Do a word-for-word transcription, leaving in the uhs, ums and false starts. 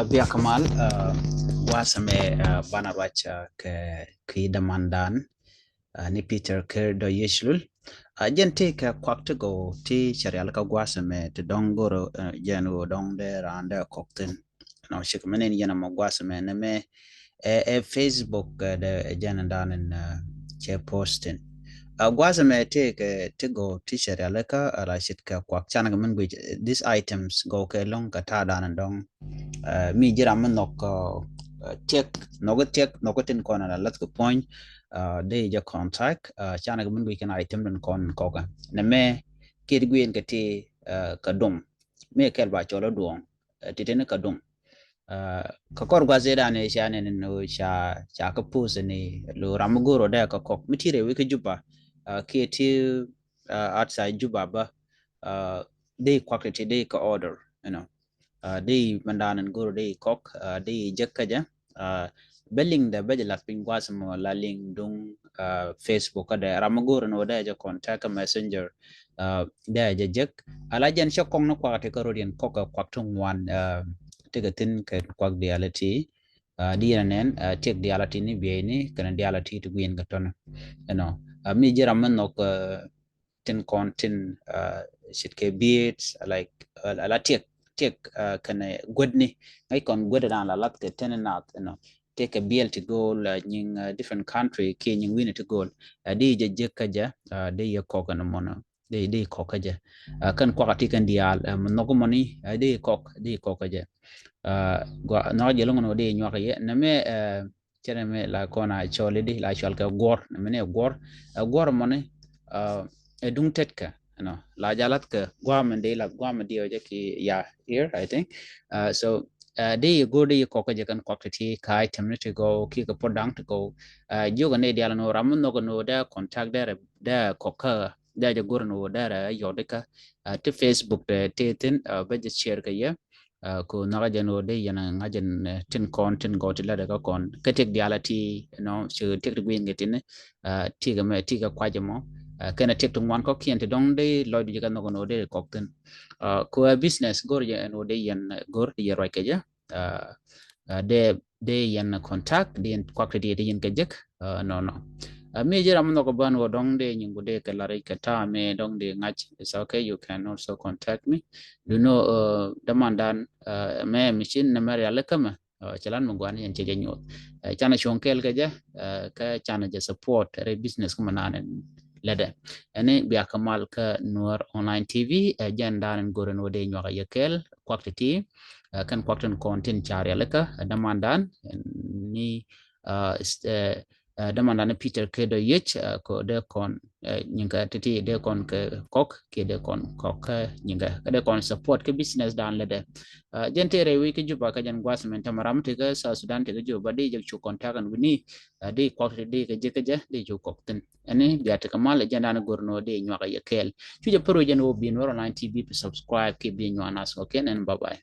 Bia kamal guasɛ mɛ banɛ ruac kɛ kui̱ dämandan ni Peter Ker Dɔ Yeclul. Jɛn ti kɛ kuak ti gɔw ti cɛ rial kä guasɛ mɛ ti dɔŋ goro jɛn ɣöö dɔŋ dee raan dee kɔk thin. Nɔ cik mɛ nin yɛn amɔ guasɛ mɛ ni mɛ ɛ Facebook dee jɛn dan in cɛ posting. Guasɛ mɛ ti kɛ ti gɔw ti cɛ rial kä ala cit kɛ kuak canɛ kɛ min guic these items gɔw kɛ lɔŋ kɛ ta̱a̱ dan in dɔŋ. Mi ji̱ ram mi nhɔk tiɛk nhɔk tiɛk nhɔk tin kɔn ala lath kɛ puɔ̱ny. Dee jɛ contact canɛ kɛ min guic kɛn item din kɔn kɔkɛ nɛ mɛ kiet guiyen kɛ ti kɛ duŋ. Mi kɛl ba cɔl duɔŋ ti tini kɛ duŋ. Kɛ kɔr gua̱th zɛ dan ca nɛ ni ca ca kɛ post ni lo ram mi go̱r wä dee kɛ kɔk mi ti rɛ wek kɛ Juba. Kiɛ ti outside Juba bä dee kuak ti dee kɛ order, you know. Dee mandan in go̱r dee kɔk dee jek kä jɛ. Bɛ link dɛ bɛ jɛ lat piny gua̱th mɔ la link duŋ Facebook kä dɛ ram mi go̱r in wä dee jɛ contact kä messenger. Dee jɛ jek ala jɛn cɛ kɔŋ ni kuak ti kä rot yɛn kɔk kɛ kuak ti ŋuan. Ti kɛ thin kɛ kuak diality. Di yɛn nɛn tiɛk diality ni bieyni kɛn diality ti guiyen kɛ tɔni. You know, mi ji̱ ram mi nhɔk tin kɔn tin cit kɛ beads like ala tiɛk tiɛk kɛn guetni ŋäc kɔn guet dan la lath kɛ tini nath. You know, tiɛk kɛ biɛl ti go̱o̱l nyiŋ different country kiɛ nyiŋ wi̱ni ti go̱o̱l. Di jɛ jek kä jɛ di yɛ kɔk kɛn mɔnɔ di di kɔk kä jɛ. Kɛn kuak ti kɛn diaal mi nhɔk mɔni di kɔk di kɔk kä jɛ. Nhɔk jɛ loŋ ni di nyuak yɛ nɛ mɛ cɛ nɛ mɛ la kɔn a cɔl di la cɔl kɛ guɔr nɛ mɛ ni guɔr. Guɔr mɔni ɛ duŋ tet kɛ, you know, la jalat kɛ guam di la guam di ɔ jɛ ki ya here I think. So di go̱r di kɔk kä jɛ kɛn kuak ti ti ka item ni ti gɔw ki kɛ puɔt daŋ ti gɔw. Jiök ni diaal ni ram mi nhɔk ni dee contact dee dee kɔk kä dee jɛ go̱r ni wä dee rɛ yɔt ikä ti Facebook ti thin bɛ jɛ share kɛ yɛ. Ko nhɔkä jɛn wä dee yɛn ŋa̱ jɛn tin kɔn tin gɔw ti lat kä kɔn kä tiɛk diality, you know, ci tiɛk ti guiyen kɛ tin. Ti kɛ mɛ ti kɛ kuac mɔ kɛn tiɛk ti ŋuan kɔk kiɛn ti dɔŋ dee lɔc du jɛ kɛ nhɔk ni wä dee kɔk thin. Ko business go̱r jɛ ɛn wä dee yɛn go̱r dee yɛ ruac kɛ jɛ. Dee dee yɛn contact dee yɛn kuak ti dee yɛn kɛ jek. Nɔ nɔ mi ji̱ ram nhɔk bän wä dɔŋ dee nyiŋ ku dee kɛ lari kɛ ta̱a̱ mi dɔŋ dee ŋa̱c. It's okay, you can also contact me. Du know dämandan mɛ mi cin nɛ mɛ riali kämɛ cɛ lan mi guan yɛn cɛ jɛ nyuɔth. Canɛ cuɔ̱ŋ kɛɛl kɛ jɛ kä canɛ jɛ support rɛ business kä mɛ nan in lɛdɛ. Ɛni bia kɛ mal kä Nuer Online T V. Jɛn dan in go̱r in wä dee nyuak a yɛ kɛɛl kuak ti ti kɛn kuak tin kɔn tin ca rialikä dämandan ni dämandan ni Peter Kedo Yech ko dee kɔn nyiŋkä ti ti dee kɔn kɛ kɔk kiɛ dee kɔn kɔk kä nyiŋkä kä dee kɔn support kä business dan lɛ dɛ. Jɛn tëë rɛy wi̱i̱ kä Juba kä jɛn gua̱th mɛn tɛmɛ ram ti kä South Sudan ti kä Juba di jɛ cu contact and wini di kuak ti di kä jɛ kä jɛ di cu kɔk thin. Ɛni bia ti kä mal jɛn dan go̱r ni wä di nyuak a yɛ kɛɛl. Cu jɛ pär wä jɛn wä bi Nuer Online T V bi subscribe ki bi nyuak nas kɔk kɛn ɛn, bye bye.